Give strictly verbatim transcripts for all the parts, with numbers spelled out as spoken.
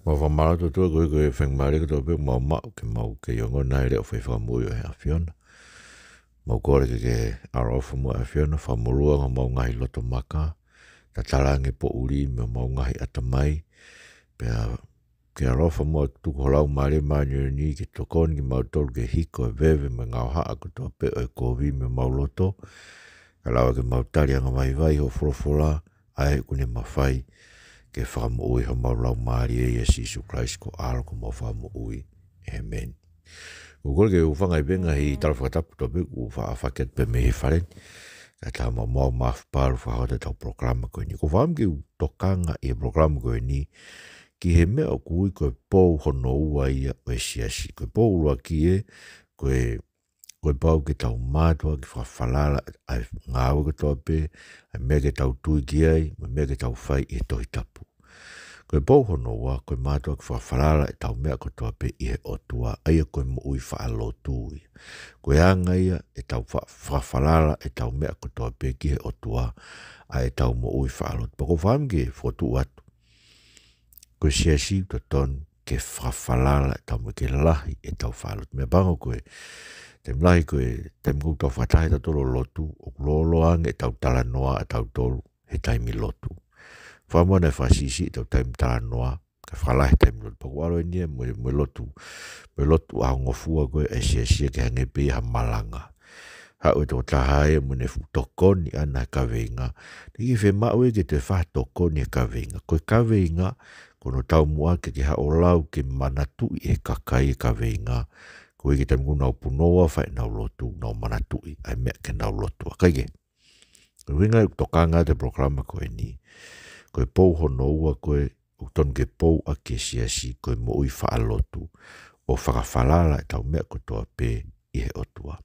Mau fakamālō atu ʻOtua koeʻuhi ko e faingamālie kotoa pē ʻoku mau maʻu ke mau kei ongona ai e leʻo fai fakamoʻui ʻo e ʻAfiona. Mau kole ke ke ʻaloʻofa muʻa ʻAfiona, fakamolū ange homau ngaahi loto maka, tatala ange poʻuli mei homau ngaahi ʻatamai, pea ke ʻaloʻofa muʻa tuku ho Laumālie Māʻoniʻoni ke tokoni kimautolu ke hiko e veve mo e ngaohaʻa kotoa pē ʻo e kovi mei homau loto, kae lava ke mau tali angavaivai hoʻo folofola, ʻa ia ʻoku ne mafai ke fakamoʻui homau laumālie ʻia Sīsū Kalaisi ko ho ʻAlo ko homau Fakamoʻui. ʻĒmeni. ʻOku ou kole ke u hūfanga ʻi he ngaahi tala fakatapu kotoa pē kuo faʻa fakahoko atu pē mei he fale ni. Kae ʻatā ke mau maʻu mafapalu fakahoko atu ʻetau polokalama ko eni. ʻOku ou fakaʻamu ke u tokanga ʻi he polokalama ko eni ki he meʻa ʻoku ui ko e pou hono ua ia ʻo e siasi. Ko e pou ʻuluaki ē, ko e, ko e pau ke tau mātuʻaki fakafalala ʻa e ngāue kotoa pē, ʻa e meʻa ke tau tui ki ai, mo e meʻa ke tau fai ʻi he Tohi Tapu. Ko e pou hono ua, ko e mātuʻaki fakafalala ʻetau meʻa kotoa pē ʻi he ʻOtua, ʻa ia ko e moʻui faʻa lotu ia. Ko e anga ia ʻetau fa-, fakafalala ʻetau meʻa kotoa pē ki he ʻOtua, ʻa ʻetau moʻui faʻa lotu. Pea ʻoku ou fakaʻamu ke fokotuʻu atu, ko e siasi ʻoku totonu ke fakafalala ʻetau meʻa, ke lahi ʻetau faʻa lotu. Meʻapango ko e, taimi lahi ko e, taimi ʻoku tau fakataha ai tautolu ʻo lotu, ʻoku lōloa ange ʻetau talanoa ʻatautolu he taimi lotu. Fakamoʻoni naʻe fakasiʻisiʻi ʻetau taimi talanoa, kae fakalahi e taimi lotu. Pea ʻoku ʻalu eni ia mo e, mo e lotu, mo e lotu ʻaho ngofua ko ē ʻa e siasi ia ke hangē pē ia ha malanga. Haʻu e tokotaha ia mo ʻene fuʻu tokoni ʻana he kaveinga. Naʻe ʻikai fiemaʻu ia ke toe fai ha tokoni he kaveinga. Ko e kaveinga, ko hono taumuʻa ke ke haʻu ʻo lau ke manatuʻi ʻe he kakai e kaveinga. Koeʻuhi ko e taimi ʻoku nau punou ai ʻo fai ʻenau lotu, nau manatuʻi ʻa e meʻa ke nau lotua. Kae kehe, ko e ʻuhinga ʻeku tokanga atu he polokalama ko eni, ko e pou hono ua ko ē ʻoku totonu ke pou ʻaki e siasi ko e moʻui faʻa lotu, ʻo fakafalala ʻetau meʻa kotoa pē ʻi he ʻOtua.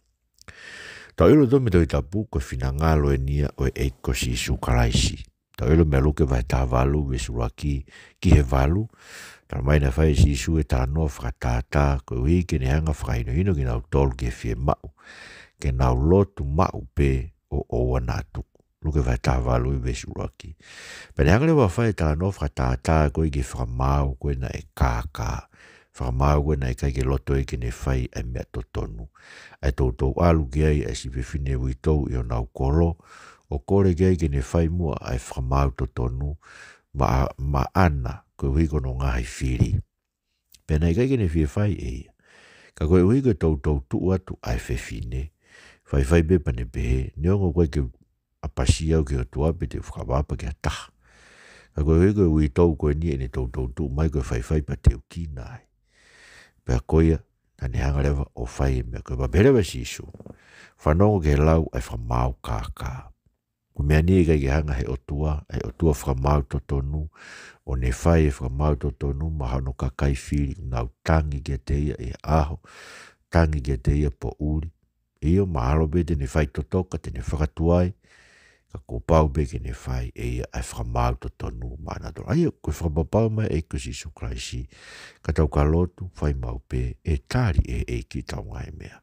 Tau ʻilo ʻi he Tohi Tapu ko e finangalo eni ia ʻo e ʻEiki ko Sīsū Kalaisi. Tau ʻilo mei Luke vahe taha valu veesi ʻuluaki ki he valu. Talamai naʻe fai ʻe Sīsū e talanoa fakatātā, koeʻuhi ke ne hanga ʻo fakahinohino kinautolu ki he fiemaʻu ke nau lotu maʻu pē ʻo ʻoua naʻa tuku. Luke vahe taha valu veesi ʻuluaki. Pea ne hanga leva ʻo fai e talanoa fakatātā ko ē ki he fakamaau ko ē naʻe kākā. Fakamaau ko ē naʻe ʻikai ke loto ia ke ne fai ʻa e meʻa totonu. ʻA e toutou ʻalu ki ai ʻa e siʻi fefine uitou ʻi honau kolo, ʻo kole ki ai ke ne fai muʻa ʻa e fakamaau totonu, maʻa, maʻana, koeʻuhi ko hono ngaahi fili. Pea naʻe ʻikai ke ne fie fai ʻe ia. Ka koeʻuhi ko e toutou tuʻu atu ʻa e fefine, faifai pē pea ne pehē, neongo ʻoku ʻikai ke u ʻapasia au ki he ʻOtua pe te u fakaʻapaʻapa ki ha taha. Ka koeʻuhi ko e uitou ko eni ʻene toutou tuʻu mai ko e faifai pea te u kina ai. Pea ko ia, naʻa ne hanga leva ʻo fai e meʻa ko ē. Pea pehē leva ʻe Sīsū, fanongo ki he lau ʻa e fakamaau kākā. Ko e meʻa ni ʻikai ke hanga he ʻOtua, ʻa e ʻOtua fakamaau totonu, ʻo ne fai e fakamaau totonu maʻa hono kakai fili, nau tangi kiate ia ʻi he ʻaho, tangi kiate ia poʻuli. ʻIo, mahalo pē te ne fai totoka, te ne fakatuai, ka kuo pau pē ke ne fai ʻe ia ʻa e fakamaau totonu maʻanautolu. ʻA ia, ko e fakapapau mai ʻa e ʻEiki ko Sīsū Kalaisi, ka tau ka lotu, fai maʻu pē, ʻe tali ʻe he ʻEiki ʻetau ngaahi meʻa.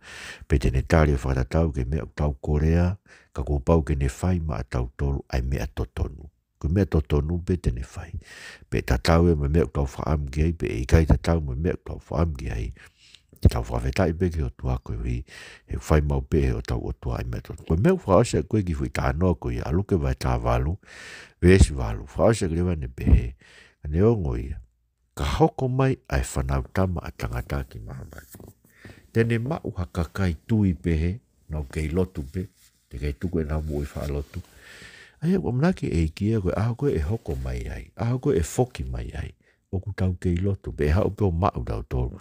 Pe te ne tali ʻo fakatatau ki he meʻa ʻoku tau kolea, ka kuo pau ke ne fai maʻatautolu ʻa e meʻa totonu. Ko e meʻa totonu pē te ne fai. Pe tatau ia mo e meʻa ʻoku tau fakaʻamu ki ai, pe ʻe ʻikai tatau mo e meʻa ʻoku tau fakaʻamu ki ai, te tau fakafetaʻi pē ki he ʻOtua koeʻuhi he fai maʻu pē ʻe hotau ʻOtua ʻa e meʻa totonu. Ko e meʻa ʻoku fakaʻosi ʻaki ko ē e kiʻi foʻi talanoa ko ia ʻa Luke vahe taha valu, veesi valu. Fakaʻosi ʻaki leva ʻo ne pehē, ka neongo ia, ka hoko mai ʻa e Fanautama ʻa Tangata ki māmani, te ne maʻu ha kakai tui pehē, nau kei lotu pē, teʻeki ai tuku ʻenau moʻui faʻa lotu. ʻA ia, ʻoku ʻamanaki e ʻEiki ia ko e ʻaho ko ē ʻe hoko mai ai, ʻaho ko ē ʻe foki mai ai, ʻoku tau kei lotu, pe ʻe haʻu pē ʻo maʻu tautolu,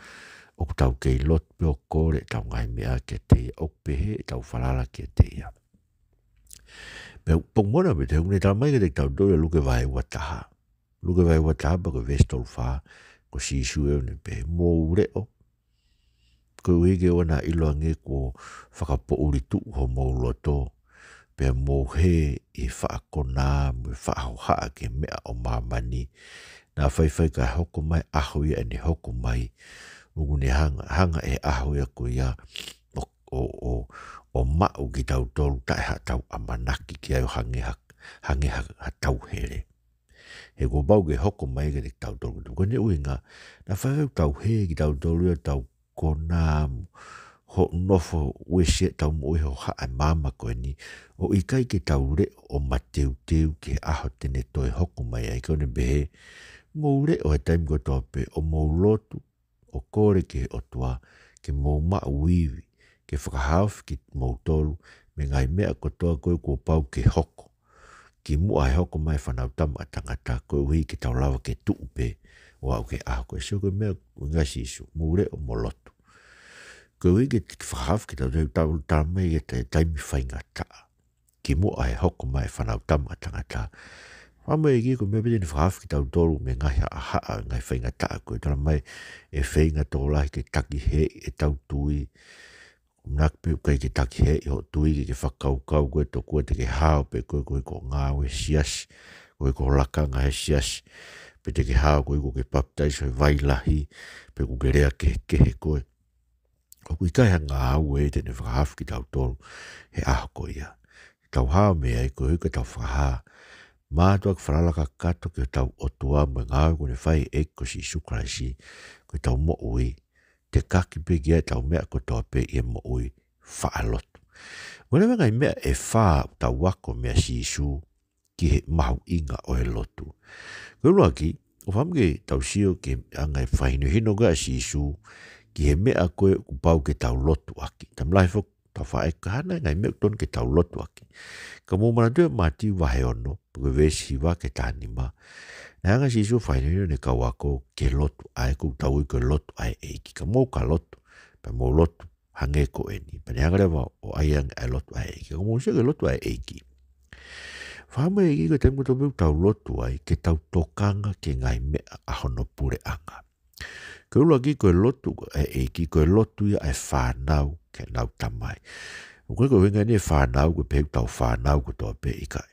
ʻoku tau kei lotu pē ʻo kole ʻetau ngaahi meʻa kiate ia, ʻoku pehē ʻetau falala kiate ia. Pea ʻoku moʻoni pē ʻoku ne talamai kiate kitautolu ʻi Luke vahe ua taha. Luke vahe ua taha pea ko e veesi tolu fā, ko Sīsū ē ʻo ne pehē, mou leʻo, koeʻuhi ke ʻoua naʻa ʻiloange kuo fakapoʻuli tuʻu homou loto, pea mou hē ʻi he faʻa konā mo e faʻa hohaʻa ki he meʻa ʻo māmani. Naʻa faifai ka hoko mai ʻaho ia ʻene hoko mai, ʻoku ne hanga, hanga ʻe he ʻaho ia ko ia ʻo, ʻo, ʻo, ʻo maʻu kitautolu taʻe haʻatau ʻamanaki ki ai ʻo hangē ha, hangē ha, ha tauhele. He kuo pau ke hoko mai kiate kitautolu. Ko ʻene ʻuhinga, naʻa faifai ʻoku tau hē kitautolu ia ʻo tau konā mo hoʻo nofo uesia ʻetau moʻui he hohaʻa e māmani ko eni, ʻo ʻikai ke tau leʻo ʻo mateuteu ki he ʻaho te ne toe hoko mai ai. Ka ʻoku ne pehē, mou leʻo he taimi kotoa pē ʻo mou lotu, ʻo kole ki he ʻOtua, ke mou maʻu ivi, ke fakahaofi kimoutolu mei he ngaahi meʻa kotoa ko ē kuo pau ke hoko. Kimuʻa he hoko mai e Fānautama ʻa Tangata, koeʻuhi ke tau lava ke tuʻu pē ʻo aʻu ki he ʻaho ko ē. Sio ko e meʻa ʻoku ʻuhinga ʻa Sīsū, mou leʻo mo lotu. Koeʻuhi ke fakahaofi kitautolu, tau tala mai ki he taimi faingataʻa. Kimuʻa he hoko mai e Fānautama ʻa Tangata. Fakamoʻoni ʻEiki, ko e meʻa pē te ne fakahaofi kitautolu mei he ngaahi haʻahaʻa, ngaahi faingataʻa ko ē. Tala mai ʻe feinga tokolahi ke takihēʻi ʻetau tui. Naʻa pē ʻoku ʻikai ke takihēʻi hoʻo tui ke ke fakakaukau ko ē tokua te ke hao pē koe, koeʻuhi ko e ngāue he siasi, koeʻuhi ko e lakanga he siasi, pe te ke hao koeʻuhi kuo ke papitaiso he vai lahi, pe kuo ke lea kehekehe koe. ʻOku ʻikai ha ngāue ia te ne fakahaofi kitautolu he ʻaho ko ia. Tau hao mei ai koeʻuhi ko ʻetau fakahā mātuʻaki falala kakato ki hotau ʻOtua mo e ngāue kuo ne fai ʻe he ʻEiki ko Sīsū Kalaisi, ko ʻetau moʻui tekaki pē ki ai ʻetau meʻa kotoa pē ʻi he moʻui faʻa lotu. Ko e leva e ngaahi meʻa ʻe fā ʻoku tau ako meia Sīsū ki he mahuʻinga ʻo e lotu. Ko e ʻuluaki, ʻoku fiemaʻu ke tau sio ki he anga e fakahinohino ko ē ʻa Sīsū ki he meʻa ko ē kuo pau ke tau lotu ʻaki. Taimi lahi foki tau faʻa ʻeke hana e ngaahi meʻa ʻoku totonu ke tau lotu ʻaki. Ka mou manatuʻi ʻa Mātiu vahe ono, pea ko e veesi hiva ki he taha nima. Naʻe hanga ʻe Sīsū ʻo fakahinohino ʻene kau ako ki he lotu ʻa ia ʻoku tau ui ko e lotu ʻa e ʻEiki. Ka mou ka lotu, pea mou lotu hangē ko eni. Pea ne hanga leva ʻo ʻai ange ʻa e lotu ʻa e ʻEiki. Ka mou sio ki he lotu ʻa e ʻEiki. Fiemaʻu ʻEiki ko e taimi kotoa pē ʻoku tau lotu ai ke tau tokanga ki he ngaahi meʻa ʻa hono puleʻanga. Ko e ʻuluaki ko e lotu ʻa e ʻEiki, ko e lotu ia ʻa e fānau ki heʻenau tamai. ʻOku ʻikai ko e ʻuhinga eni e fānau ko e pehē ʻoku tau fānau kotoa pē, ʻikai.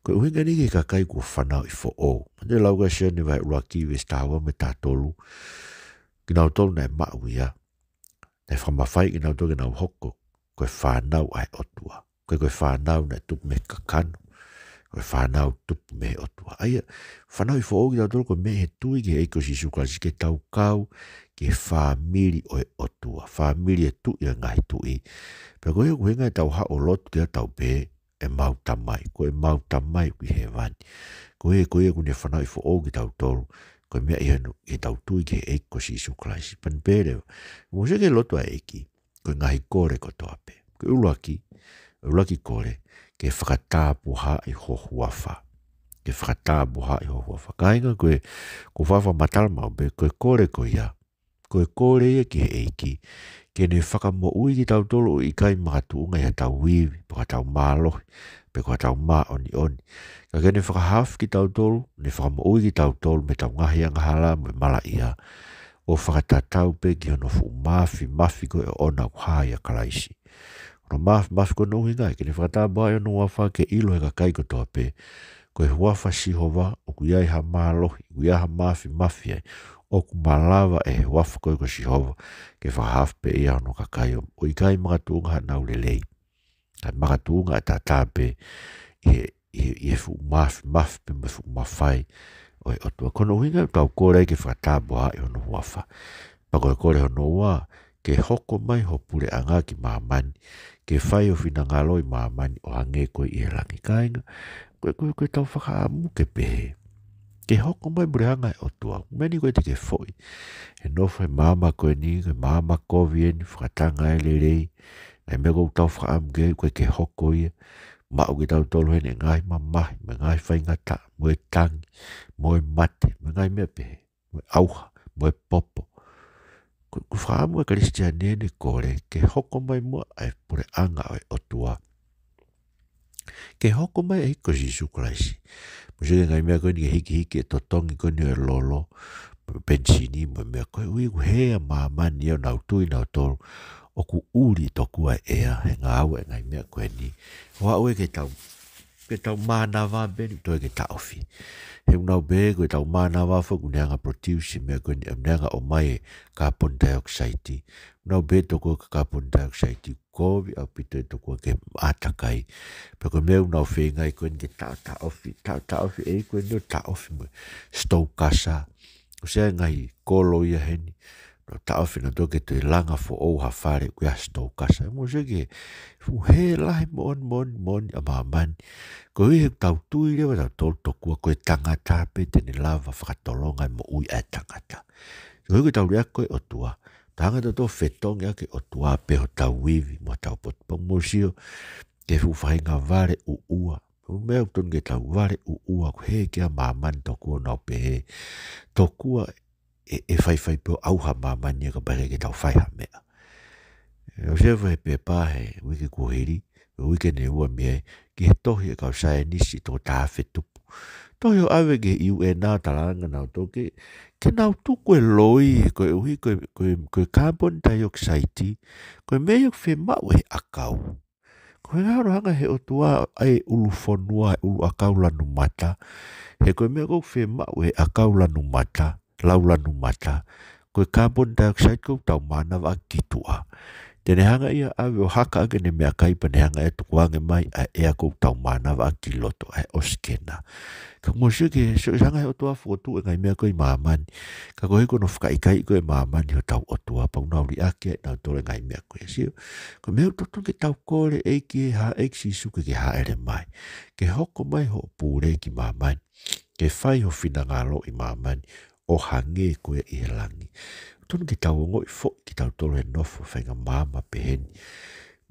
Ko e ʻuhinga eni ki he kakai kuo fanauʻi foʻou. Manatuʻi e lau ko ē ʻa Sione vahe ʻuluaki veesi taha ua mo e taha tolu. Kinautolu naʻe maʻu ia, naʻe fakamafaiʻi kinautolu ke nau hoko ko e fānau ʻa e ʻOtua. ʻIkai ko e fānau naʻe tupu mei he kakano, ko e fānau tupu mei he ʻOtua. ʻA ia, fanauʻi foʻou kitautolu ko e meʻa ʻi he tui ki he ʻEiki ko Sīsū Kalaisi ke tau kau ki he fāmili ʻo e ʻOtua, fāmili ʻo e Tuʻi ʻo e ngaahi tuʻi. Pea ko ia ʻoku ʻuhinga ʻetau haʻu ʻo lotu ke tau pehē, ʻemau Tamai, ko ʻemau Tamai ʻoku ʻi hēvani. Ko ia, ko ia ʻoku ne fanauʻi foʻou kitautolu, ko e meʻa ʻi hono, ʻi heʻetau tui ki he ʻEiki ko Sīsū Kalaisi. Pea ne pehē leva, mou sio ki he lotu ʻa e ʻEiki, ko e ngaahi kole kotoa pē. Ko e ʻuluaki, ʻuluaki kole, ke fakatāpuhaaʻi ho huafa. Ke fakatāpuhaaʻi ho huafa. Kāinga, ko e, ʻoku ou faʻa fakamatala maʻu pē, ko e kole ko ia, ko e kole ia ki he ʻEiki ke ne fakamoʻui kitautolu ʻo ʻikai makatuʻunga ʻi haʻatau ivi, pe ko haʻatau mālohi, pe ko haʻatau māʻoniʻoni. Ka ke ne fakahaofi kitautolu, ne fakamoʻui kitautolu mei heʻetau ngaahi angahala mo e malaʻia, ʻo fakatatau pē ki hono fuʻu māfimafi ko ē ʻoʻona ʻoku hā ʻia Kalaisi. Ko hono māfimafi ko hono ʻuhinga ia ke ne fakatāpuhaaʻi hono huafa ke ʻilo ʻe he kakai kotoa pē, ko e huafa ʻo Sihova ʻoku ʻi ai ha mālohi, ʻoku ʻi ai ha māfimafi ai, ʻoku malava ʻe he huafa ko ē ko Sihova ke fakahaofi pē ʻe ia hono kakai ʻo, ʻo ʻikai makatuʻunga haʻanau lelei, kae makatuʻunga ʻataʻatā pē ʻi he, ʻi he, ʻi he fuʻu māfimafi pea mo e fuʻu mafai ʻo e ʻOtua. Ko hono ʻuhinga ia ʻoku tau kole ai ke fakatāpuhaaʻi hono huafa. Pea ko e kole hono ua, ke hoko mai ho puleʻanga ki māmani, ke fai ho finangalo ʻi māmani ʻo hangē ko ia ʻi he langi. Kāinga, ko e, ko e, ko ʻetau fakaʻamu ke pehē, ke hoko mai e puleʻanga ʻo e ʻOtua. Meʻa ni ko ē te ke foʻi, ʻo nofo he māmani ko eni, ko e māmani kovi eni, fakatanga e lelei, ngaahi meʻa ʻoku tau fakaʻamu ki ai, ʻoku ʻikai ke hoko ia, maʻu kitautolu heni ʻe he ngaahi mamahi, mo e ngaahi faingataʻa, mo e tangi, mo e mate, mo e ngaahi meʻa pehē, mo e ʻauha, mo e popo. Ko, ko e fakaʻamu ʻa e Kalisitiane ʻeni, kole ke hoko mai muʻa ʻa e puleʻanga ʻo e ʻOtua. Ke hoko mai e ʻEiki ko Sīsū Kalaisi. Mou sio ki he ngaahi meʻa ko eni ke hikihiki e totongi ko eni ʻo e lolo, penisini mo e meʻa, koeʻuhi ʻoku hē ʻa māmani ʻo nau tui nautolu ʻoku ʻuli tokua e ʻea he ngāue e ngaahi meʻa ko eni. ʻO aʻu ē ke tau, ke tau mānava pē ʻoku toe ke taʻofi. He ʻoku nau pehē ko ʻetau mānava foki ʻoku ne hanga ʻo produce e meʻa ko eni, ʻoku ne hanga ʻo ʻomai e carbon dioxide. ʻOku nau pehē tokua ko e carbon dioxide kovi ʻaupito ʻe tokua ki he ʻātakai. Pea ko e meʻa ʻoku nau feinga ai ko eni ke taʻotaʻofi, taʻotaʻofi ʻEiki ko eni ʻo taʻofi mo e sitou kasa. ʻOsi ʻa e ngaahi kolo ia heni. Nau taʻofi nautolu ke toe langa foʻou ha fale ʻoku ʻi ai ha sitou kasa. Mou sio ki he fuʻu hē lahi moʻoni, moʻoni, moʻoni ʻa māmani. Koeʻuhi he tau tui leva tautolu tokua ko e tangata pē te ne lava fakatolonga e moʻui ʻa e tangata. Koeʻuhi ko ʻetau lea ko e ʻOtua. Tangata tau fetongi ʻaki e ʻOtua pē hotau ivi mo hotau potu. Pea mou sio ki he fuʻu faʻahinga vale ʻuʻua. Ko e meʻa ʻoku totonu ke tau vale ʻuʻua, ko e hē ki ai ʻa māmani tokua ʻoku nau pehē. Tokua ʻe, ʻe faifai pē ʻo ʻauha ʻa māmani ia kapau ʻe ʻikai ke tau fai ha meʻa. ʻOsi ʻi ai e pepa he uike kuo hili, he uike ʻe ua mei ai, ki he tohi ʻa e kau saienisi toko taha afe tupu. Tohi ʻo ʻave ki he U N ʻo talaange nautolu ke, ke nau tuku e loi, koeʻuhi ko e, ko e, ko e carbon dioxide, ko e meʻa ia ʻoku fiemaʻu ʻe he ʻakau. Ko e ʻuhinga ʻoku hanga ʻe he ʻOtua ʻa e ʻulu fonua, ʻulu ʻakau lanu mata. He ko e meʻa ʻoku fiemaʻu ʻe he ʻakau lanu mata, lau lanu mata. Ko e carbon dioxide ʻoku tau mānava ʻaki ki tuʻa. Te ne hanga ia ʻo ʻave ʻo haka ʻaki ʻene meʻakai pea ne hanga ʻe ia ʻo tukuange mai ʻa e ʻea ʻoku tau mānava ʻaki ki loto, ʻa e ʻosikena. Ka mou sio ki he, sio, hanga ʻe he ʻOtua ʻo fokotuʻu e ngaahi meʻa ko ē ʻi māmani. Ka koeʻuhi ko hono fakaʻikaiʻi ko ē ʻe māmani hotau ʻOtua, pea ʻoku nau liʻaki ʻe nautolu e ngaahi meʻa ko ē. Sio, ko e meʻa ʻoku totonu ke tau kole ʻEiki, ʻe Haʻa ʻEiki Sīsū ke ke hāʻele mai. Ke hoko mai hoʻo pule ki māmani. Ke fai ho finangalo ʻi māmani ʻo hangē ko ia ʻi he langi. Totonu ke tau ongoʻi foʻi kitautolu he nofo faʻahinga maama pehē ni.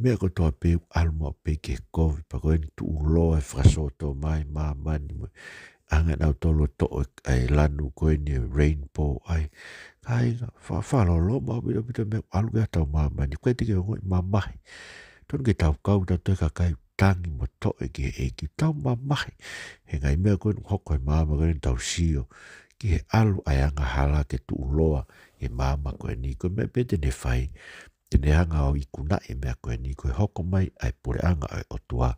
Meʻa kotoa pē ʻoku ʻalu maʻu pē ki he kovi, pea ko eni tuʻuloa e fakasōtoma ʻi māmani mo e anga ʻe nautolu ʻo toʻo e, ʻa e lanu ko eni e rainbow ai. Kāinga, fa-, fakaloloma ʻaupito, ʻaupito meʻa ʻoku ʻalu ki ai hotau māmani. ʻOku ʻikai te ke ongoʻi mamahi. Totonu ke tau kau tautolu e kakai tangi mo toʻe ki he ʻEiki, tau mamahi. He ngaahi meʻa ko eni ʻoku hoko he maama ko eni, tau sio ki he ʻalu ʻa e angahala ke tuʻuloa he maama ko eni. Ko e meʻa pē te ne fai, te ne hanga ʻo ikunaʻi e meʻa ko eni, ko e hoko mai ʻa e puleʻanga ʻo e ʻOtua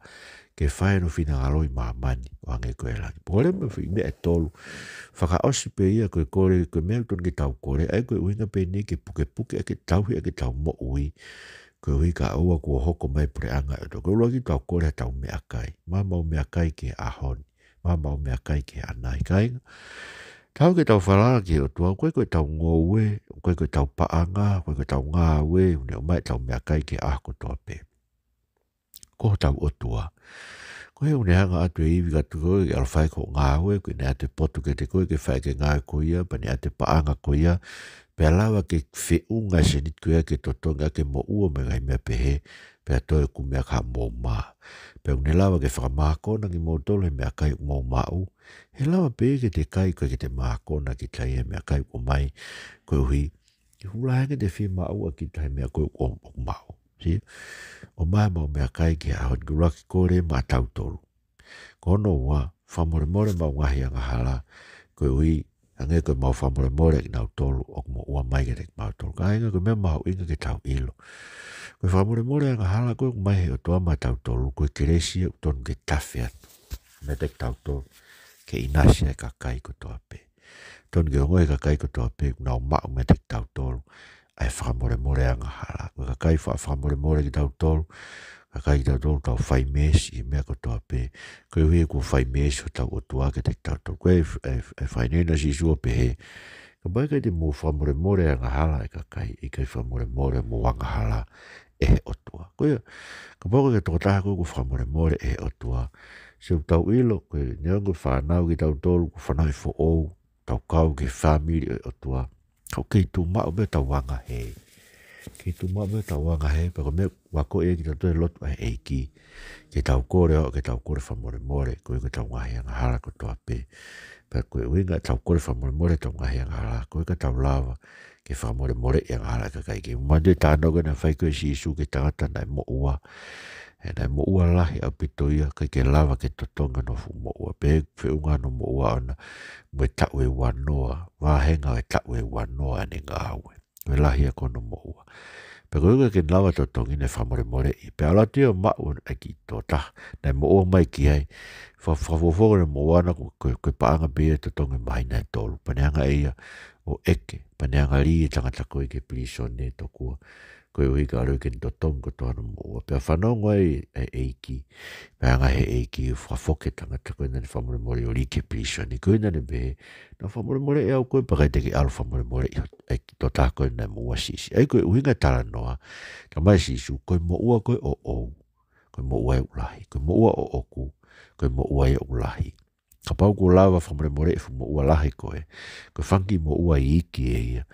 ke fai hono finangalo ʻi māmani ʻo hangē ko ia ʻi langi. Pea ko e meʻa, foʻi meʻa ʻe tolu fakaʻosi pē ia, ko e kole, ko e meʻa ʻoku totonu ke tau kole, ʻa ia ko e ʻuhinga pē ʻeni ke pukepuke ʻaki, tauhi ʻaki ʻetau moʻui. Koeʻuhi kae ʻoua kuo hoko mai e puleʻanga ʻo e ʻOtua. Ko e ʻuluaki, tau kole ʻetau meʻakai. Maʻu homau meʻakai ki he ʻaho ni. Maʻu homau meʻakai ki he ʻaho ni, kāinga. Tau ke tau falala ki he ʻOtua, ʻoku ʻikai ko ʻetau ngoue, ʻoku ʻikai ko ʻetau paʻanga, ʻoku ʻikai ko ʻetau ngāue ʻoku ne ʻomai ʻetau meʻakai ki he ʻaho kotoa pē. Ko hotau ʻOtua. Ko ia ʻoku ne hanga ʻo ʻoatu e ivi kiate koe ke ʻalu ʻo fai hoʻo ngāue, ʻoku ne ʻoatu e potu kiate koe ke fai ʻaki e ngāue ko ia, pea ne ʻoatu e paʻanga ko ia, pea lava ke feʻunga e sēniti ko ia ke totongi ʻaki e moʻua mo e ngaahi meʻa pehē, pea toe kumi ʻaki haʻamou mā. Pea ʻoku ne lava ke fakamākona kimoutolu he meʻakai ʻoku mou maʻu, he lava pē ke te kai koeʻuhi ke te mākona kita ʻi he meʻakai ʻoku ʻomai, koeʻuhi ke hula hake ʻete fiemaʻu ʻa kita he meʻa ko ē ʻoku, ʻoku maʻu. Sio? ʻOmai homau meʻakai ki he ʻaho ni, ko e ʻuluaki kole maʻatautolu. Ko hono ua, fakamolemole homau ngaahi angahala, koeʻuhi hangē ko ʻemau fakamolemole ʻakinautolu ʻoku moʻua mai kiate kimautolu. Kāinga, ko e meʻa mahuʻinga ke tau ʻilo. Ko e fakamolemole angahala ko ē ʻoku ʻomai ʻe he ʻOtua maʻatautolu, ko e kelesi ia ʻoku totonu ke tafe atu meiate kitautolu ke ʻinasi ai e kakai kotoa pē. Totonu ke ongoʻi ʻe he kakai kotoa pē ʻoku nau maʻu meiate kitautolu ʻa e fakamolemole angahala. Ko e kakai faʻa fakamolemole kitautolu, kakai kitautolu tau fai meesi ʻi he meʻa kotoa pē. Koeʻuhi he kuo fai meesi hotau ʻOtua kiate kitautolu. Ko e, e, e fai nei ʻa Sīsū ʻo pehē, kapau ʻe ʻikai te mou fakamolemole angahala e kakai, ʻe ʻikai fakamolemole homou angahala ʻe he ʻOtua. Ko ia, kapau ko e tokotaha ko ē kuo fakamolemole ʻe he ʻOtua, sio, tau ʻilo, ko e neongo ʻoku fānau kitautolu, kuo fānau ʻi foʻou, tau kau ki he fāmili ʻo e ʻOtua, ka ʻoku kei tuʻu maʻu pē hotau anga hē. Kei tuʻu maʻu pē hotau anga hē, pea ko e meʻa ʻoku akoʻi ai kitautolu e lotu ʻa e ʻEiki, ke tau kole ʻo, ke tau kole fakamolemole, koeʻuhi ko ʻetau ngaahi angahala kotoa pē. Pea ko e ʻuhinga ʻetau kole fakamolemole ʻetau ngaahi angahala, koeʻuhi ka tau lava ke fakamolemoleʻi e angahala ʻa e kakai kehe. Manatuʻi e talanoa ko ē naʻe fai ko ē ʻe Sīsū ki he tangata naʻe moʻua. He naʻe moʻua lahi ʻaupito ia, ʻikai ke lava ke totongi hono fuʻu moʻua. Pea feʻunga hono moʻua ʻona mo e taʻu ʻe uanoa, vāhenga ʻo e taʻu ʻe uanoa ʻene ngāue. Ko e lahi ia ko hono moʻua. Pea koeʻuhi ʻikai ke ne lava totongi, naʻe fakamolemoleʻi. Pea ʻalu atu ia ʻo maʻu ʻa e kiʻi tokotaha naʻe moʻua mai ki ai. Fa-, fakafuofua ko ʻene moʻua ʻona ko, ko, ko e paʻanga pē ia ʻe totongi he māhina ʻe tolu. Pea ne hanga ʻe ia ʻo ʻeke, pea ne hanga ʻo lī e tangata ko ē ki he pilīsone tokua. koeʻuhi ka ʻalu ia ke ne totongi kotoa hono moʻua. Pea fanongo ai e ʻEiki, pea hanga he ʻEiki ʻo fakafoki e tangata ko ē naʻa ne fakamolemoleʻi ʻo lī ki he pilīsone. Ko ia naʻa ne pehē, naʻa ku fakamolemoleʻi au koe, pea ʻikai te ke ʻalu ʻo fakamolemoleʻi ho, e tokotaha ko ē naʻe moʻua siʻisiʻi. ʻA ia ko e ʻuhinga e talanoa, talamai ʻe Sīsū, ko e moʻua ko ē ʻoʻou, ko e moʻua ʻoku lahi, ko e moʻua ʻoʻoku, ko e moʻua ia ʻoku lahi. Kapau kuo lava ʻo fakamolemoleʻi e fuʻu moʻua lahi ko ē, ko e fanga kiʻi moʻua iiki ē ia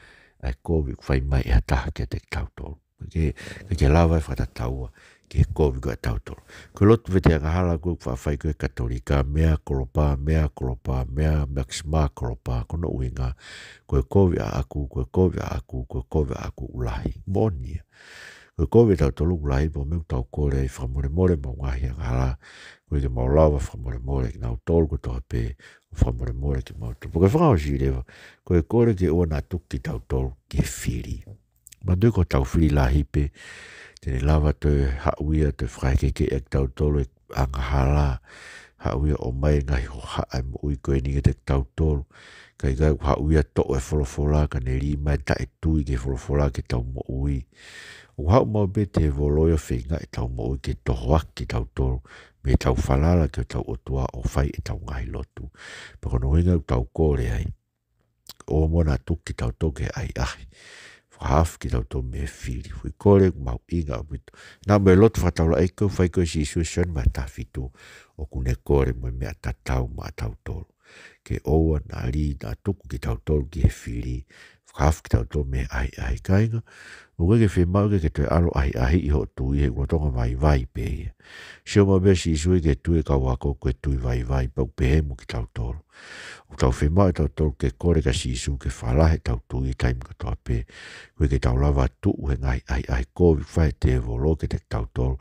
ʻa e kovi ʻoku fai mai ʻe ha taha kiate kitautolu. Ke, ke, ke lava ʻo fakatataua ki he kovi ko ē ʻatautolu. Ko e lotu vete angahala ko ē ʻoku faʻa fai ko ē ʻe he Katolika, mea culpa, mea culpa, mea maxima culpa, ko hono ʻuhinga, ko e kovi ʻaʻaku, ko e kovi ʻaʻaku, ko e kovi ʻaʻaku ʻoku lahi. Moʻoni ia. Ko e kovi ʻatautolu ʻoku lahi, pea ko e meʻa ʻoku tau kole ai, fakamolemole ʻemau ngaahi angahala, koeʻuhi ke mau lava ʻo fakamolemole kinautolu kotoa pē, ʻo fakamolemole kimautolu. Pea ko e fakaʻosi leva, ko e kole ke ʻoua naʻa tuku kitautolu ki he fili. Manatuʻi ko hotau fili lahi pē, te ne lava ʻo toe haʻu ia ʻo toe fakaekeʻi kitautolu ʻe he angahala, haʻu ia ʻo ʻomai e ngaahi hohaʻa ʻo e moʻui ko eni kiate kitautolu. Kae ʻikai, ʻoku haʻu ia ʻo toʻo e folofola, ka ne lī mai e taʻetui ki he folofola ki heʻetau moʻui. ʻOku haʻu maʻu pē e tēvolo ia ʻo feingaʻi ʻetau moʻui ke tohoaki kitautolu mei heʻetau falala ki hotau ʻOtua ʻo fai ʻetau ngaahi lotu. Pea ko hono ʻuhinga ʻoku tau kole ai, ʻoua muʻa naʻa tuku kitautolu ki he ʻahiʻahi. Fakahaofi kitautolu mei he fili. Foʻi kole ʻoku mahuʻinga ʻaupito. Naʻa mo e lotu fakataulaʻeiki ʻoku fai ko ē ʻe Sīsū ʻi Sione vahe taha fitu, ʻoku ne kole mo e meʻa tatau maʻatautolu. Ke ʻoua naʻa lī, naʻa tuku kitautolu ki he fili. Fakahaofi kitautolu mei he ʻahiʻahi, kāinga. ʻOku ʻikai ke fiemaʻu ke ke toe ʻalu ʻo ʻahiʻahiʻi hoʻo tui he ʻoku lolotonga vaivai pē ia. Sio maʻu pē ʻa Sīsū ki he tui ʻa e kau ako ko e tui vaivai, pea ʻoku pehē mo kitautolu. ʻOku tau fiemaʻu ʻe tautolu ke kole kia Sīsū ke fakalahi ʻetau tui he taimi kotoa pē, koeʻuhi ke tau lava ʻo tuʻu he ngaahi ʻahiʻahi kovi ʻoku fai ʻe he tēvolo kiate kitautolu.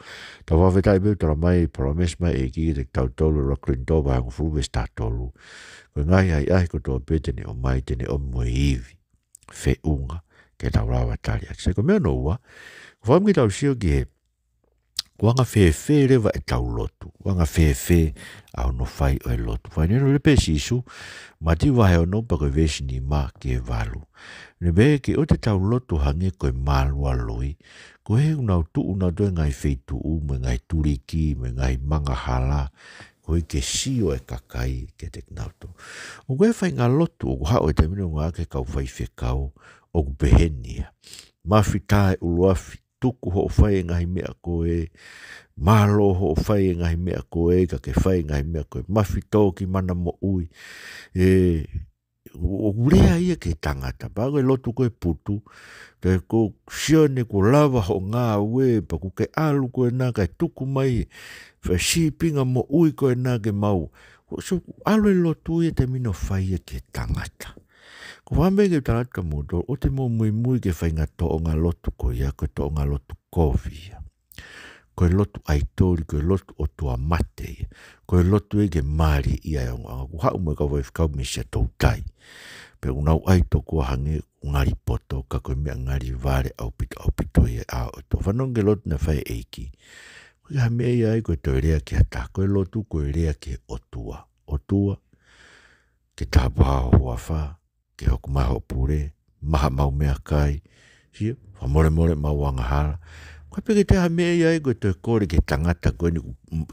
Tau fakafetaʻi pē ʻoku talamai, palōmesi mai e ʻEiki kiate kitautolu, ʻuluaki Kolinitō vahe hongofulu veesi taha tolu, ko e ngaahi ʻahiʻahi kotoa pē te ne ʻomai, te ne ʻomi mo e ivi, feʻunga ke tau lava ʻo tali ʻaki. Sai, ko e meʻa hono ua, ʻoku fiemaʻu ke tau sio ki he, ko e anga fēfē leva ʻetau lotu, ko e anga fēfē ʻa hono fai ʻo e lotu. Fakahinohino leva pē ʻe Sīsū, Mātiu vahe ono pea ko e veesi nima ki he valu. Ne pehē ke ʻoua te tau lotu ʻo hangē ko e mālualoi, koeʻuhi ʻoku nau tuʻu nautolu he ngaahi feituʻu, mo e ngaahi tuliki, mo e ngaahi manga hala, koeʻuhi ke sio e kakai kiate kinautolu. ʻOku ʻi ai e faʻahinga lotu ʻoku haʻu he taimi ni ʻo ngāueʻaki ʻe he kau faifekau, ʻoku peheni ia. Mafi tā e ʻuluafi, tuku hoʻo fai e ngaahi meʻa ko ē, mālō hoʻo fai e ngaahi meʻa ko ē, ka ke fai e ngaahi meʻa ko ē, mafi tō ki mana moʻui. ʻE, ʻo, ʻoku lea ia ki he tangata. Pea ko e lotu ko ē putu, ka ko Sione kuo lava hoʻo ngāue, pea kuo ke ʻalu koe ena kae tuku mai e faʻahinga sīpinga moʻui ko ena ke mau. Ko e, so, ʻalu e lotu ia he taimi ni ʻo fai ia ki he tangata. Ko e fiemaʻu ke u tala atu kia moutolu, ʻoua te mou muimui ki he faʻahinga tōʻonga lotu ko ia, ko e tōʻonga lotu kovi ia. Ko e lotu ʻaitoli, ko e lotu ʻotua mate ia. Ko e lotu ia ke māliʻia e ongoʻanga. Kuo haʻu mo e kau faifekau mei Siaʻatoutai. Pea ʻoku nau ʻai tokua hangē ʻoku ngali poto, ka ko e meʻa ngali vale ʻaupito, ʻaupito ia ʻa e ʻOtua. Fanongo ki he lotu naʻe fai ʻe he ʻEiki. ʻOku ʻikai ha meʻa ia ai ko e toe lea ki ha taha. Ko e lotu, ko e lea ki he ʻOtua. ʻOtua, ke tāpuhā ho huafa, ke hoko mai hoʻo pule, maʻu haʻamau meʻakai, sio, fakamolemole ʻemau angahala. ʻOku ʻikai pē ke toe ʻi ai ha meʻa ia ai ko e toe kole ki he tangata ko eni,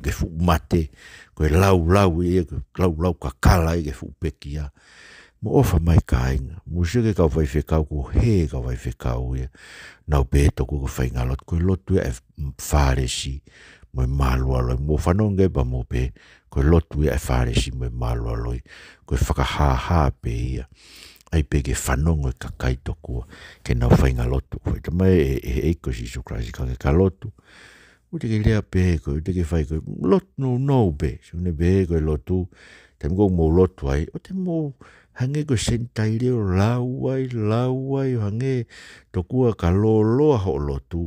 ke fuʻu mate, ko e laulau ia, ko e laulau kakala ia ki he fuʻu pekia. Mou ʻofa mai kāinga, mou sio ki he kau faifekau, kuo hē e kau faifekau ia. Nau pehē tokua ko e faʻahinga lotu, ko e lotu ia ʻa e Fālesi mo e mālualoi. Mou fanongo pea mou pehē, ko e lotu ia ʻa e Fālesi mo e mālualoi. Ko e fakahāhā pē ia. ʻAi pē ke fanongo e kakai tokua ki heʻenau faʻahinga lotu. Fai, talamai ʻe, ʻe, ʻe he ʻEiki ko Sīsū Kalaisi, ka ke ka lotu, ʻoua te ke lea pehē koe, ʻoua te ke fai koe, lotu nounou pē. Sio, ne pehē ko e lotu, taimi ko ē ʻoku mou lotu ai, ʻoua te mou hangē ko e Senitaile ʻo lau ai, lau ai, ʻo hangē tokua ka lōloa hoʻo lotu,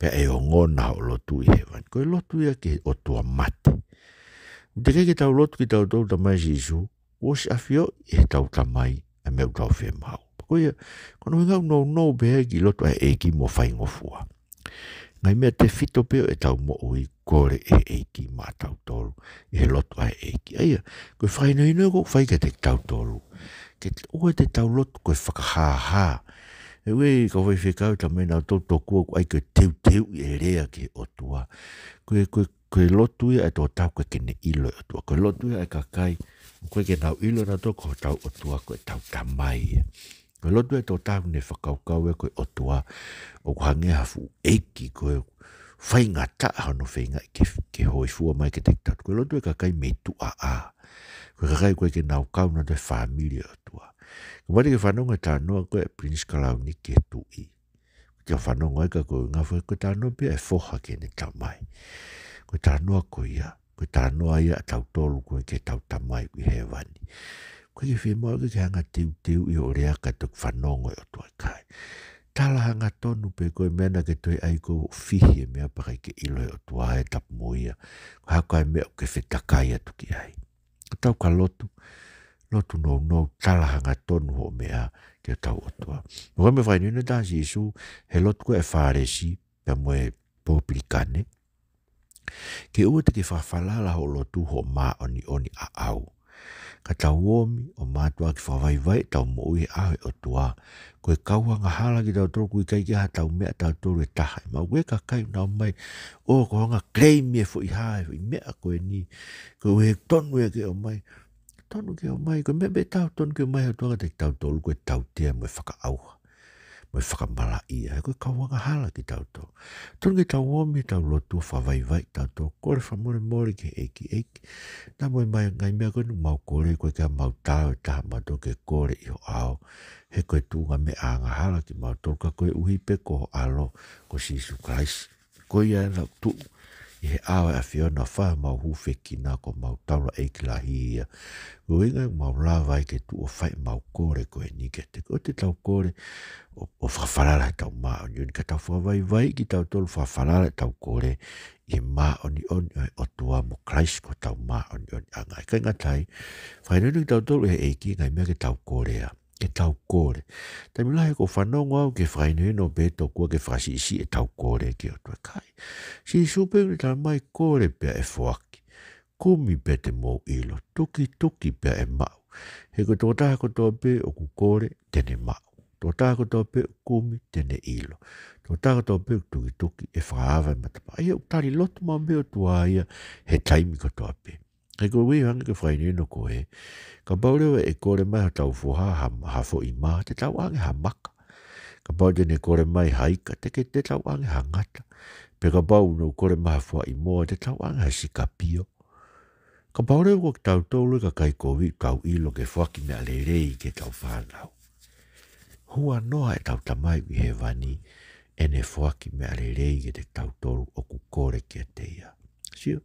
pea ʻe ongona hoʻo lotu ʻi hēvani. Ko e lotu ia ki he ʻotua mate. ʻOku teʻeki ke tau lotu kitautolu, talamai ʻe Sīsū, kuo ʻosi ʻafioʻi ʻe heʻetau Tamai ʻa e meʻa ʻoku tau fiemaʻu. Ko ia, ko hono ʻuhinga ʻoku nounou pē ʻa e kiʻi lotu ʻa e ʻEiki mo faingofua. Ngaahi meʻa tefito pē ʻo ʻetau moʻui, kole ʻe he ʻEiki maʻatautolu ʻi he lotu ʻa e ʻEiki. ʻA ia, ko e fakahinohino ʻoku fai kiate kitautolu, ke ʻoua te tau lotu ko e fakahāhā. He ʻoku ʻi ai e kau faifekau ʻoku talamai naʻa nau tokua ʻoku ʻai ke teuteuʻi e lea ki he ʻOtua. Ko e, ko e, ko e lotu ia ʻa e tokotaha ʻoku ʻikai ke ne ʻilo e ʻOtua. Ko e lotu ia ʻa e kakai ʻoku ʻikai ke nau ʻilo nautolu ko hotau ʻOtua ko ʻetau Tamai ia. Ko e lotu ia ʻa e tokotaha ʻoku ne fakakaukau ia ko e ʻOtua ʻoku hangē ha fuʻu ʻeiki, ko e faingataʻa hono feingaʻi ke, ke hōifua mai kiate kitautolu. Ko e lotu ia ʻa e kakai mei tuʻa. Ko e kakai ʻoku ʻikai ke nau kau nautolu he fāmili ʻo e ʻOtua. Kapau te ke fanongo he talanoa ko ē ʻa Pilinisi Kalauni ki he tuʻi, te ke fanongo ai ka ko e ngaahi foʻi, ko e talanoa pē ia ʻa e foha ki heʻene tamai. Ko e talanoa ko ia, ko e talanoa ia ʻatautolu ko ē ki heʻetau Tamai ʻi hēvani. ʻOku ʻikai ke fiemaʻu ke ke hanga ʻo teuteuʻi hoʻo lea kae toki fanongo e ʻOtua, ʻikai. Tala hangatonu pē ko e meʻa naʻa ke toe ʻai ko ē ʻo fihi e meʻa pea ʻikai ke ʻilo ʻe he ʻOtua e tapu mo ia. Ko e hā koā e meʻa ʻoku ke fetakai atu ki ai. Ka tau ka lotu, lotu nounou, tala hangatonu hoʻo meʻa ki hotau ʻOtua. Ko e meʻa fakahinohino ʻe taha ʻa Sīsū he lotu ko ē ʻa e Fālesi pea mo e popilikane, ke ʻoua te ke fakafalala hoʻo lotu hoʻo māʻoniʻoni ʻaʻau. Ka tau omi ʻo mātuʻaki fakavaivai ʻetau moʻui he ʻao ʻo e ʻOtua. Ko e kau angahala kitautolu, ʻoku ʻikai ke ʻi ai haʻatau meʻa ʻatautolu ʻe taha. He ʻoku ʻi ai e kakai ʻoku nau ō mai, ʻo ko e hanga ʻo claim e foʻi hā, e foʻi meʻa ko eni, ko e tonu ia ke ʻomai. Tonu ke ʻomai, ko e meʻa pē ʻe taha ʻoku tonu ke ʻomai ʻe he ʻOtua kiate kitautolu ko e tautea mo e fakaʻauha, mo e fakamalaʻia. He ko e kau angahala kitautolu. Tonu ke tau omi ʻetau lotu ʻo fakavaivai kitautolu, kole fakamolemole ki he ʻEiki, ʻEiki, naʻa mo e ngaahi meʻa ko eni ʻoku mau kole, ʻoku ʻikai ke mau tao ʻe taha mautolu ke kole ʻi ho ʻao. He ko e tuʻunga meʻa angahala kimautolu, ka koeʻuhi pē ko ho ʻAlo ko Sīsū Kalaisi. Ko ia naʻa ku tuʻu ʻi he ʻao ʻo e ʻAfiona ʻo fai homau hūfekina, ko homau taulaʻeiki lahi ia. Ko e ʻuhinga ʻoku mau lava ai ke tuʻu ʻo fai ʻemau kole ko eni kiate koe. ʻOua te tau kole ʻo, ʻo fakafalala heʻetau māʻoniʻoni, ka tau fakavaivai kitautolu, fakafalala ʻetau kole ʻi he māʻoniʻoni ʻo e ʻOtua mo Kalaisi ko hotau māʻoniʻoniʻanga. ʻIkai ngata ai, fakahinohino kitautolu ʻe he ʻEiki e ngaahi meʻa ke tau kolea, ke tau kole. Taimi lahi ʻoku ou fanongo au ki he fakahinohino pē tokua ke fakasiʻisiʻi ʻetau kole ki he ʻOtua, ʻikai. Sīsū pē ʻoku ne talamai, kole pea ʻe foaki, kumi pea te mou ʻilo, tukituki pea ʻe maʻu. He ko e tokotaha kotoa pē ʻoku kole te ne maʻu. Tokotaha kotoa pē ʻoku kumi te ne ʻilo. Tokotaha kotoa pē ʻoku tukituki ʻe fakaava e matapā. ʻA ia ʻoku tali lotu maʻu pē ʻOtua ia he taimi kotoa pē. He ko e ʻuhinga ia ke fakahinohino ko ē, kapau leva ʻe kole mai hotau foha ha, ha foʻi mā, te tau ʻoange ha maka. Kapau te ne kole mai ha ika, te ke, te tau ʻoange ha ngata. Pea kapau ʻoku kole mai ha foʻi moa, te tau ʻoange ha sikapio. Kapau leva ko kitautolu e kakai kovi, tau ʻilo ke foaki meʻa lelei ki heʻetau fānau. Huanoa ʻetau Tamai ʻi hēvani ʻene foaki meʻa lelei kiate kitautolu ʻoku kole kiate ia. Sio,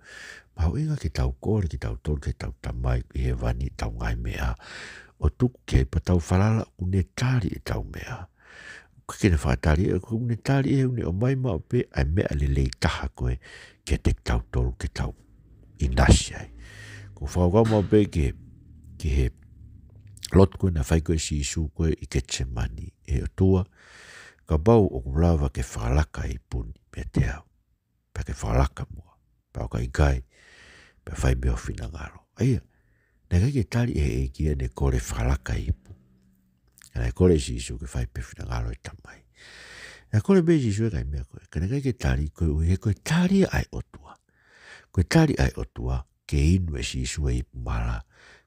mahuʻinga ke tau kole kitautolu ki heʻetau Tamai ʻi hēvani ʻetau ngaahi meʻa, ʻo tuku ki ai pea tau falala ʻoku ne tali ʻetau meʻa. ʻOku ʻikai ke ne fakatali, ʻoku ne tali ʻe he ʻoku ne ʻomai maʻu pē ʻa e meʻa lelei taha ko ē kiate kitautolu ke tau ʻinasi ai. ʻOku ou fakakaukau maʻu pē ki he, ki he lotu ko ē naʻe fai ko ē ʻe Sīsū ko ē ʻi Ketisemani, ʻE ʻOtua, kapau ʻoku lava ke fakalaka e ipu ni meiate au, pea ke fakalaka muʻa. Pea ʻo ka ʻikai, pea fai pē ho finangalo. ʻA ia, naʻe ʻikai ke tali ʻe he ʻEiki ʻene kole fakalaka e ipu. Naʻe kole ʻe Sīsū ke fai pē finangalo e Tamai. Naʻe kole pē ʻe Sīsū e ngaahi meʻa ko ē, ka naʻe ʻikai ke tali, koeʻuhi he ko e tali ʻa e ʻOtua. Ko e tali ʻa e ʻOtua ke inu ʻe Sīsū e ipu mala,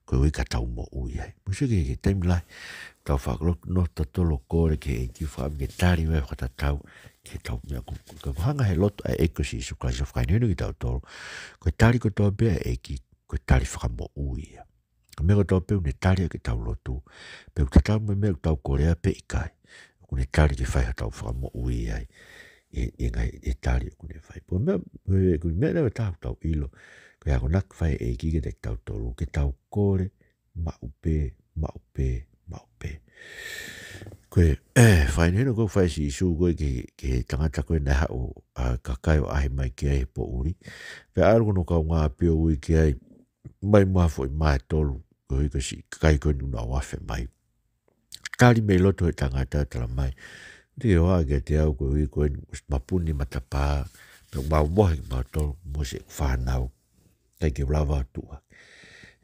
koeʻuhi ka tau moʻui ai. Mou sio ki he, ki he taimi lahi ʻoku tau fakaloko ʻo totolo kole ki he ʻEiki, fakaʻamu ke tali mai fakatatau ki heʻetau meʻa ko, ko, ko e hanga ʻe he lotu ʻa e ʻEiki ko Sīsū Kalaisi ʻo fakahinohino kitautolu, ko e tali kotoa pē ʻa e ʻEiki, ko e tali fakamoʻui ia. Ko e meʻa kotoa pē ʻoku ne tali ʻaki ʻetau lotu, pe ʻoku tatau mo e meʻa ʻoku tau kolea pe ʻikai, ʻoku ne tali ke fai hotau fakamoʻui ai ʻi he, ʻi he ngaahi, ʻi he tali ʻoku ne fai. Pea ko e meʻa, ko e, ko e meʻa leva ʻe taha ʻoku tau ʻilo, ko e akonaki ʻoku fai ʻe he ʻEiki kiate kitautolu, ke tau kole maʻu pē, maʻu pē, maʻu pē. Ko e, eh, fakahinohino ko ē ʻoku fai ʻe Sīsū ko ē ki he, ki he tangata ko ē naʻe haʻu ʻa e kakai ʻo ʻaʻahi mai ki ai he poʻuli. Pea ʻalu ko hono kaungāʻapi ʻo ui ki ai, mai mo ha foʻi mā ʻe tolu, koeʻuhi ko e siʻi kakai ko eni ʻoku nau afe mai. Tali mei loto ʻe he tangata, talamai, te ke hohaʻa kiate au koeʻuhi ko eni kuo ʻosi mapuni e matapā, pea ʻoku mau mohe kimautolu mo siʻeku fānau, ʻikai ke u lava ʻo tuʻu hake.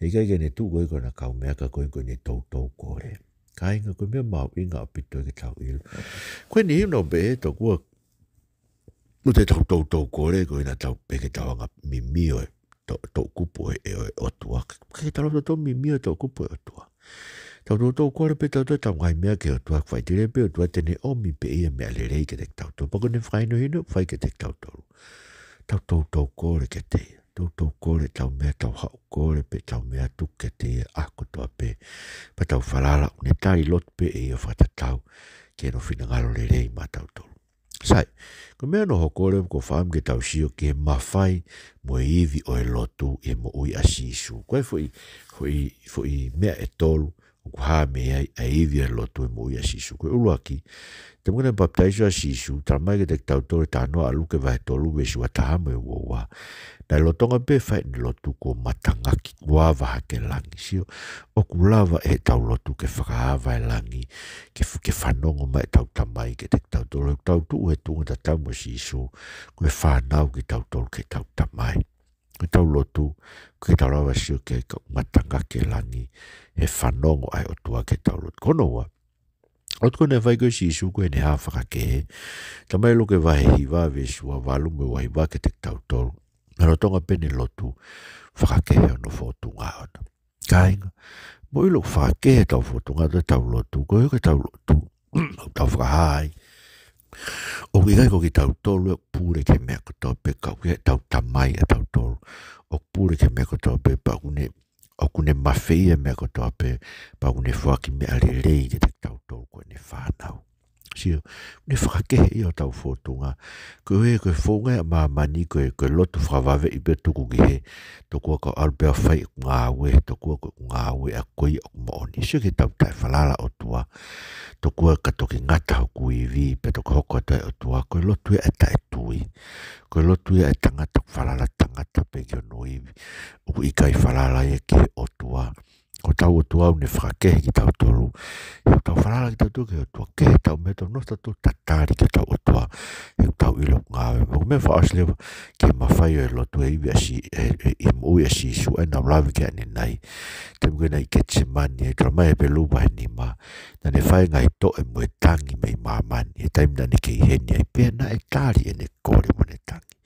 He ʻikai ke ne tuʻu ko ē ko ʻena kaumeʻa ka ko ē ko ʻene toutou kole. Kāinga, ko e meʻa mahuʻinga ʻaupito ke tau ʻilo. Ko eni ʻino pē tokua ʻoku te tau toutou kole ko ena tau pē ke tau anga mimio e to-, toʻukupu ʻo e, ʻo e ʻOtua. Ke tau toutou mimio e toʻukupu ʻo e ʻOtua. Tau toutou kole pē tautolu ʻetau ngaahi meʻa ki he ʻOtua, faʻiteliha pē ʻOtua te ne ʻomi pē ia meʻa lelei kiate kitautolu. Pea ko ʻene fakahinohino ʻoku fai kiate kitautolu. Tau toutou kole kiate ia. Toutou kole ʻetau meʻa, tau haʻu kole pē ʻetau meʻa atu kiate ia ʻaho kotoa pē. Pea tau falala ʻoku ne tali lotu pē ʻe ia ʻo fakatatau ki hono finangalo lelei maʻatautolu. Sai, ko e meʻa hono hoko leva ʻoku ou fakaʻamu ke tau sio ki he mafai mo e ivi ʻo e lotu ʻi he moʻui ʻa Sīsū. Ko e foʻi, foʻi, foʻi meʻa ʻe tolu ʻoku hā mei ai ʻa e ivi ʻo e lotu ʻi he moʻui ʻa Sīsū. Ko e ʻuluaki, taimi naʻe papitaiso ai ʻa Sīsū, talamai kiate kitautolu ʻe he talanoa ʻa Luke vahe tolu veesi ua taha mo e ua ua. Naʻe lolotonga pē fai ʻene lotu kuo matangaki, kuo ava hake langi. Sio, ʻoku lava ʻe heʻetau lotu ke fakaava e langi, ke f-, ke fanongo mai ʻetau Tamai kiate kitautolu. He ʻoku tau tuʻu he tuʻunga tatau mo Sīsū, ko e fānau kitautolu ki heʻetau Tamai. Ko ʻetau lotu, ʻoku ʻikai ke tau lava sio ki ai ka ʻoku matangaki e langi, he fanongo ʻa e ʻOtua ki heʻetau lotu. Ko hono ua, lotu ko ē naʻe fai ko ē ʻe Sīsū ko ʻene hā fakakehe. Talamai ʻe Luke vahe hiva veesi ua valu mo e ua hiva kiate kitautolu. Naʻe lolotonga pē ʻene lotu fakakehe hono fōtunga ʻoʻona. Kāinga, mou ʻilo ʻoku fakakehe ʻetau fōtunga ʻi heʻetau lotu, ko e hoko ʻetau lotu ʻoku tau fakahā ai ʻoku ʻikai ko kitautolu ia ʻoku pule ki he meʻa kotoa pē, ka ʻoku ʻi ai ʻetau Tamai ʻatautolu ʻoku pule ki he meʻa kotoa pē, pea ʻoku ne, ʻoku ne mafeia e meʻa kotoa pē, pea ʻoku ne foaki meʻa lelei kiate kitautolu ko ʻene fānau. Sio, ʻoku ne fakakehe ia hotau fōtunga. Ko e, ko e founga ia ʻa māmani, ko e, ko e lotu fakavaveʻi pē, tuku ki hē, tokua ka u ʻalu pē ʻo fai ʻeku ngāue, tokua ko ʻeku ngāue ʻaʻaku ia ʻoku moʻoni. Sio ki heʻetau taʻefalala ʻOtua, tokua ka toki ngata hoku ivi, pea toki hoko atu ʻa e ʻOtua, ko e lotu ia ʻa e taʻetui. Ko e lotu ia ʻa e tangata ʻoku falala tangata pē ki hono ivi. ʻOku ʻikai falala ia ki he ʻOtua. Ko hotau ʻOtua ʻoku ne fakakehe kitautolu. He ʻoku tau falala kitautolu ki he ʻOtua, kehe ʻetau meʻa, tau nofo tautolu ʻo tatali ki hotau ʻOtua. He ʻoku tau ʻilo ʻoku ngāue. Mo e meʻa fakaʻosi leva ki he mafai ʻo e lotu ʻi he ivi ʻa Sī-, ʻe, ʻe, ʻi he moʻui ʻa Sīsū, ʻa ē naʻa ku lave ki ai ʻanenai. Taimi ko ē naʻe ʻi Ketisemani, ʻe talamai ʻe Hepelū vahe nima, naʻa ne fai e ngaahi toʻe mo e tangi mei māmani, he taimi naʻa ne kei ʻi heni ai, pea naʻe tali ʻene kole mo ʻene tangi.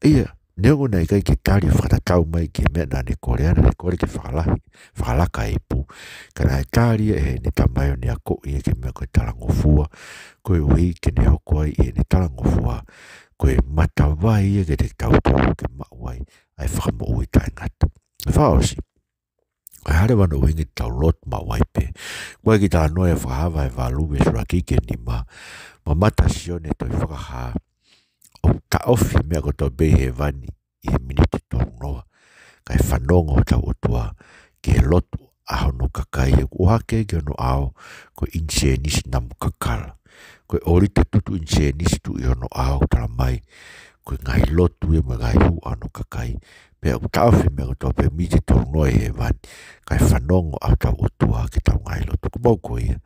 ʻA ia, neongo naʻe ʻikai ke tali ʻo fakatatau mai ki he meʻa naʻa ne kole, naʻa ne kole ke fakalahi, fakalaka e ipu. Ka naʻe tali ia ʻe heʻene Tamai ʻo ne akoʻi ia ki he meʻa ko e talangofua, koeʻuhi ke ne hoko ai ʻi heʻene talangofua ko e matavai ia kiate kitautolu ke maʻu ai ʻa e fakamoʻui taʻengata. Fakaʻosi, ʻa e hā leva hono ʻuhinga ʻetau lotu maʻu ai pē? Ko e kiʻi talanoa ʻi he Fakahā vahe valu veesi ʻuluaki ki he nima. Mamata ʻa Sione ʻi he Tohi Fakahā, ʻoku taʻofi e meʻa kotoa pē ʻi hēvani ʻi he miniti tolu noa. Kae fanongo hotau ʻOtua ki he lotu ʻa hono kakai, he ʻoku ʻohake ki hono ʻao ko e ʻinisēnisi namu kakala. Ko e ʻōlita tutu ʻinisēnisi tuʻu ʻi hono ʻao, talamai ko e ngaahi lotu ia mo e ngaahi hū ʻa hono kakai. Pea ʻoku taʻofi e meʻa kotoa pē, miniti tolu noa ʻi hēvani, kae fanongo ʻa hotau ʻOtua ki heʻetau ngaahi lotu. Kapau ko ia,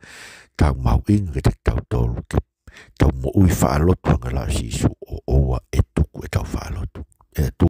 tau mahuʻinga kiate kitautolu ke tau moʻui faʻa lotu hangē ko Sīsū, ʻo ʻoua ʻe tuku ʻetau faʻa lotu. ʻE tuku